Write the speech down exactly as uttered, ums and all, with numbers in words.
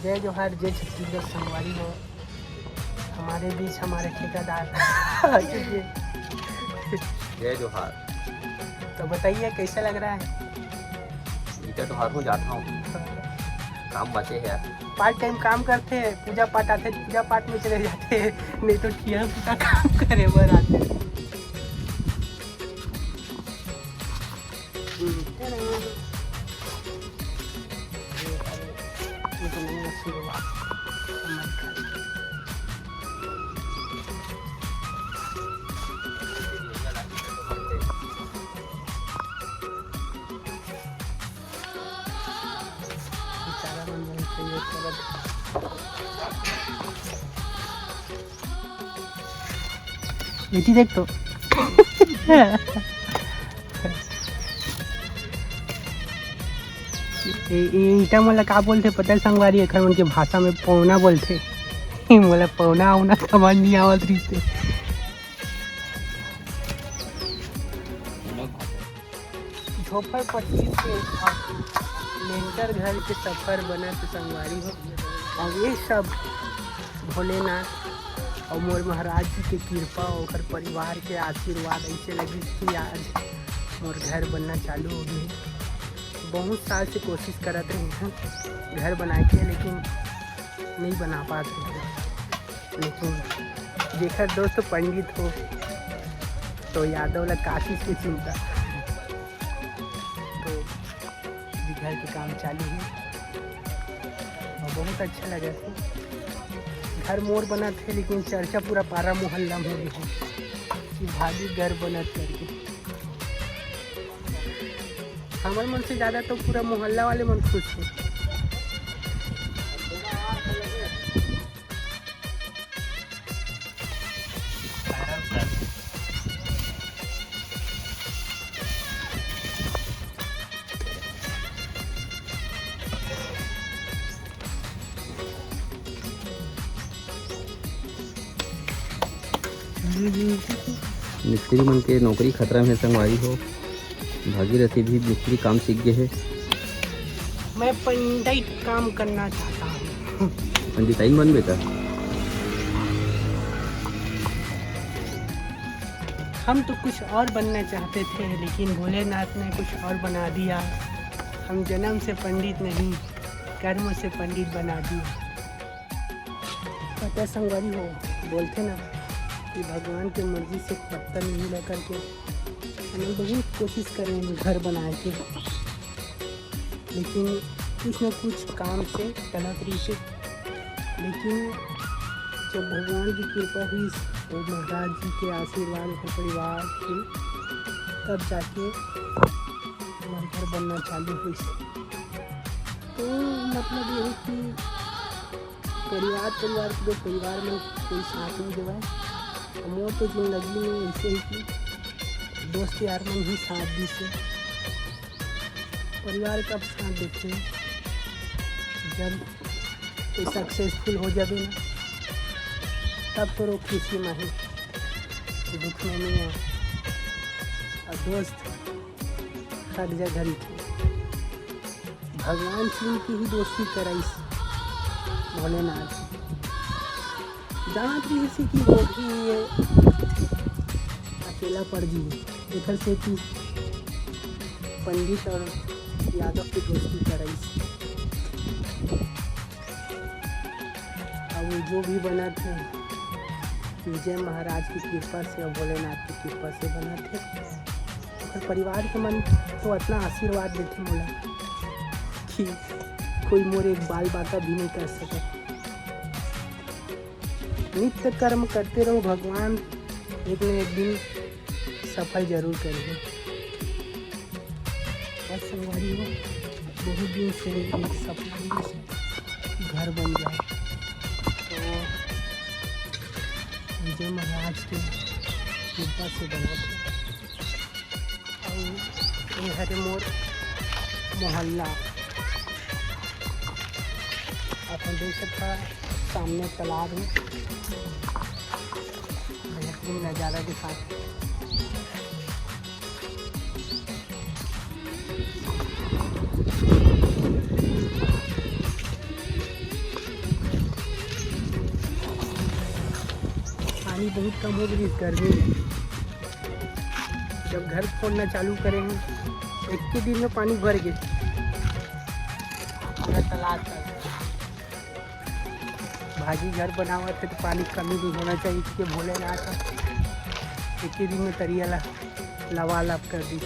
जय जोहार, जय छत्तीसगढ़ संगवारी हो। हमारे बीच हमारे ठेकेदार। जय जोहार। तो बताइए, कैसा लग रहा है? इधर जोहार हो जाता हूँ, काम बचे है। पार्ट टाइम काम करते हैं, पूजा पाठ आते हैं, पूजा पाठ में चले जाते हैं, नहीं तो ठिया का काम करे बर आते हैं। एती देख तो। ए, ए, ईटा मन ला का बोलथे पता हे संगवारी? एखर मन के भाषा में पौना बोलथे। मोला पौना औना समझ नहीं आवत रहिस। झोपड़पट्टी से लेंटर घर के सफर बनत संगवारी हो। अब ये सब भोलेनाथ और मोर महाराज जी के कृपा, ओकर परिवार के आशीर्वाद ऐसे लगी कि आज मोर घर बनना चालू हो गई। बहुत साल से कोशिश करत रहे हैं घर बनाए के, लेकिन नहीं बना पाते हैं। लेकिन जेकर दोस्त पंडित हो तो यादव ला काशी से चिंता। तो घर के काम चालू है और बहुत अच्छा लगा। घर मोर बना थे, लेकिन चर्चा पूरा पारा मोहल्ला में हो गई कि भागी घर बनत करके। हमर मन से ज़्यादा तो पूरा मोहल्ला वाले मन खुश हैं। मिस्त्री मन के नौकरी खतरा में संगवारी हो। भागीरथी भी मिस्त्री काम सीख गए है। मैं पंडित काम करना चाहता हूँ। पंडिताइन बन बेटा। हम तो कुछ और बनना चाहते थे, लेकिन भोलेनाथ ने कुछ और बना दिया। हम जन्म से पंडित नहीं, कर्म से पंडित बना दिया। पता संगवारी हो, बोलते ना कि भगवान के मर्जी से पत्ता नहीं हिला करके। हमने बहुत कोशिश करे घर बनाए के, लेकिन कुछ न कुछ काम से टलत रही से। लेकिन जब भगवान की कृपा हुई, वो महाराज जी के आशीर्वाद, ओकर परिवार के, तब जाके हमारे घर बनना चालू हुई। तो मतलब ये है कि परिवार, परिवार के दो परिवार में कोई साथ नहीं देवा है। मोर तो जिंदगी में ऐसे ही कि दोस्त यार मन ही साथ दी से। परिवार कब साथ देथे, जब कोई सक्सेसफुल हो जाबे ना, तब तो खुशी में है, दुख में नहीं है। और दोस्त हर जगह रहिथे। भगवान शिव की ही दोस्ती कराइस भोलेनाथ। जानत रहिस कि वो भी ये अकेला पड़ जी, एकर सेती पंडित और यादव की दोस्ती कराइस। अब वो जो भी बनत हे, विजय महाराज की कृपा से और भोलेनाथ की कृपा से बनत हे। ओकर परिवार के मन तो इतना आशीर्वाद देथे मोला कि कोई मोर एक बाल बाका भी नहीं कर सके। नित्य कर्म करते रहो, भगवान एक न एक दिन सफल जरूर करेंगे। बस संगवारी हो, बहुत दिन से एक सपना भी है घर बन जाए, तो विजय महाराज के कृपा से बना। अउ ये हरे मोर मोहल्ला, अपन देख सकता सामने तालाब है, बेहतरीन नज़ारा के साथ। बहुत कम हो गई इस गर्मी में। जब घर खोदना चालू करे हन, एक के दिन में पानी भर गए पूरा तालाब तक। भाजी घर बनावत हे तो पानी कमी नहीं होना चाहिए, इसके भोलेनाथ एक ही दिन में तरिया ला लबालब कर दी।